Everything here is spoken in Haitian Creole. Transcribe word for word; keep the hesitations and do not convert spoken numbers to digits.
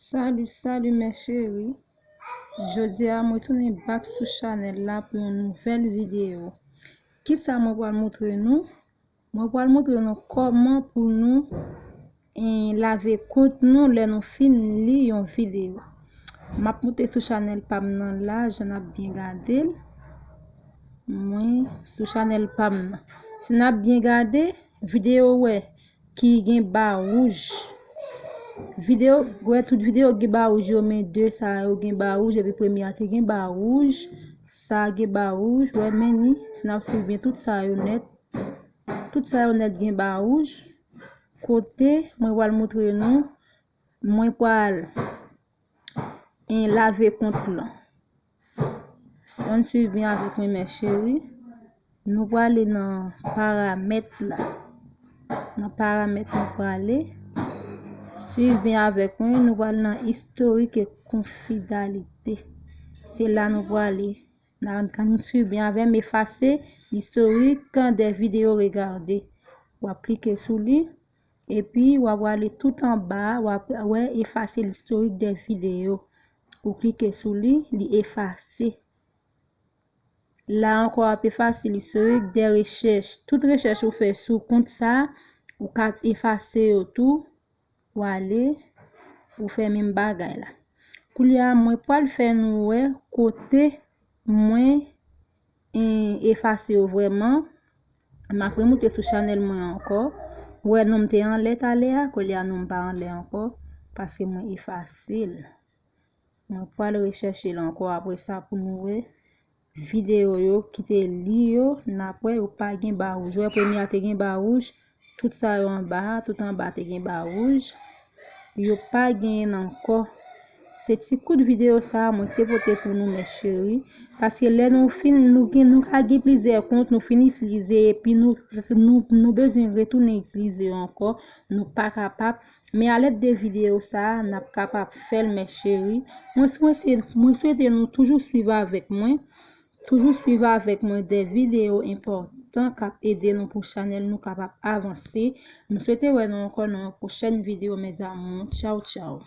Salut, salut mes chéris. Jodi a mwen tounen back sou chanèl la pou yon nouvèl videyo. Kisa mwen pral montre nou? Mwen pral montre nou kòman pou nou eh, lave kont nou lè nou fin li yon videyo. M ap monte sou chanèl pa m nan la, jan n ap byen gade l. Mwen sou chanèl pa m nan. Si n ap byen gade, videyo wè ki gen ba wouj. Videyo, wè tout videyo gen ba wouj yo, men de sa yo gen ba wouj, epi premye a te gen ba wouj, sa gen ba wouj, wè men ni, si n ap swiv byen tout sa yo nèt, tout sa yo nèt gen ba wouj. Kote mwen pral montre nou, mwen pral en lave kont lan. Si w swiv byen avèk mwen, mes chéris, nou prale nan paramèt la. Nan paramèt nou prale. Swiv byen avèk mwen, nou prale nan istorik e konfidalite. Se la nou prale. Nan, kan nou swiv byen avè m, efase istorik de videyo regade. W ap klike sou li. Epi w ap prale tout anba, w ap wè efase l'istorik de videyo. Ou klike sou li, li efase. La ankò, w ap efase l'istorik de rechèch. Tout rechèch ou fè sou kont sa, ou ka efase yo tou. W ale, ou fè menm bagay la. Koulye a, mwen pral fè nou wè kote mwen eh, efase yo vrèman. M ap remoute sou chanèl mwen ankò. Ou wè non m te anlè talè a, koulye a non m pa anlè ankò, paske mwen efase l. Mwen pral rechèche l ankò apre sa pou nou wè videyo yo ki te li yo, n ap wè yo pa gen ba wouj. Wè premye a te gen ba wouj, tout sa yo anba a, tout anba te gen ba wouj. Yo pa genyen l ankò. Se ti kout videyo sa a mwen te pote pou nou, mes chéris. Paske lè nou fin, nou gen, nou ka gen plizyè kont, nou fin itilize, epi nou, nou, nou bezwen retounen itilize yo ankò, nou pa kapab. Men alèd de videyo sa a, n ap kapab fè l, mes chéris. Mwen, mwen se, mwen swete nou toujou swiv avèk mwen. Toujou swiv avèk mwen de videyo enpòtan k ap ede nou pou chanèl nou kapab avanse. M swete wè nou ankò nan yon pwochèn videyo, mes amours. Tchaw, tchaw.